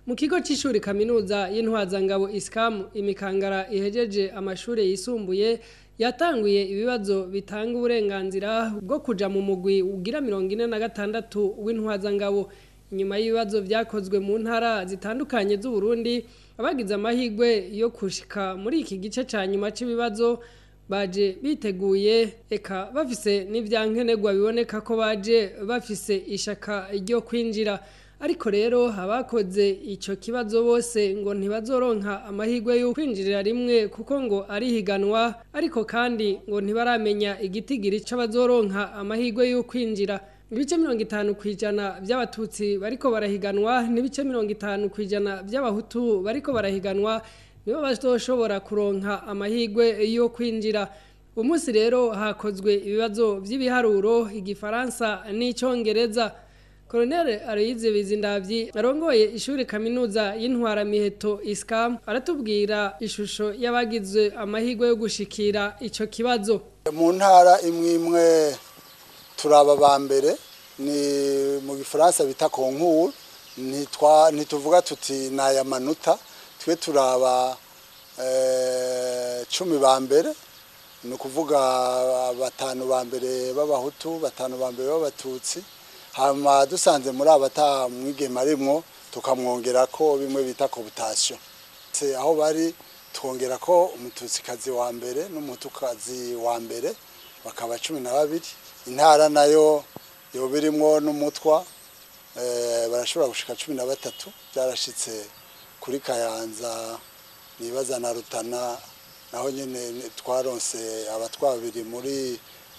Mu kigo c'ishuri kaminuza y'Intwazangabo ISCAM, imikangara ihejeje amashuri yisumbuye yatanguye ibibazo bitanga uburenganzira bwo kuja mu mugwi ugira 46 w'Intwazangabo. Inyuma y'ibibazo vyakozwe mu ntara zitandukanye z'Uburundi, abagize amahirwe yo kushika muri iki gice ca nyuma c'ibibazo baje biteguye, eka bafise n'ivyankenerwa, biboneka ko baje bafise ishaka ryo kwinjira. Ariko rero abakoze ico kibazo bose ngo ntibazoronka amahirwe yo kwinjirira rimwe, kuko ngo ari higanwa. Ariko kandi ngo ntibaramenya igitigiri c'abazoronka amahirwe yo kwinjira. Ibice 50% by'Abatutsi bariko barahiganwa n'ibice 50% by'Abahutu bariko barahiganwa nibo bazoshobora kuronka amahirwe yo kwinjira. Umunsi rero hakozwe ibibazo vy'ibiharuro, Igifaransa n'Icongereza. Colonel Aloyize Bizindavyi arongoye ishuri kaminuza y'Intwaramiheto ISCAM aratubwira ishusho y'abagize amahirwe yo gushikira ico kibazo. Mu ntara imwe imwe turaba ba mbere, ni mu Gifaransa bita concours. Ntituvuga tuti naya manota, twe turaba 10 ba mbere, ni ukuvuga batanu ba mbere b'Abahutu, batanu ba mbere b'Abatutsi. Hama dusanze muri aba mwigema arimwo, tukamwongera ko bimwe bita cooptation. Aho bari twongera ko Umututsikazi wa mbere n'Umutukazi wa mbere, bakaba 12. Intara nayo yoba irimwo n'Umutwa, barashobora gushika 13. Byarashitse kuri Kayanza, nibaza na Rutana naho nyene twaronse abatwa babiri muri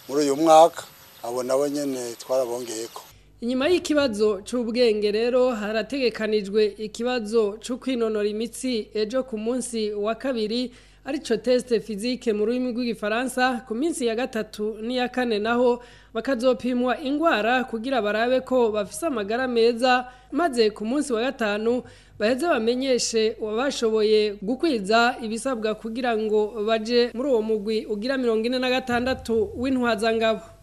uyu mwaka, abo nabo nyene twarabongeyeko. Inyuma y'ikibazo c'ubwenge rero harategekanijwe ikibazo co kwinonora imitsi ejo ku munsi wa kabiri, arico test physique mu rurimi rw'Igifaransa. Ku minsi ya gatatu n'iya kane naho bakazopimwa ingwara kugira barabe ko bafise amagara meza, maze ku munsi wa gatanu baheze bamenyeshe wabashoboye gukwiza ibisabwa kugira ngo baje muri uwo mugwi ugira 46 w'Intwazangabo.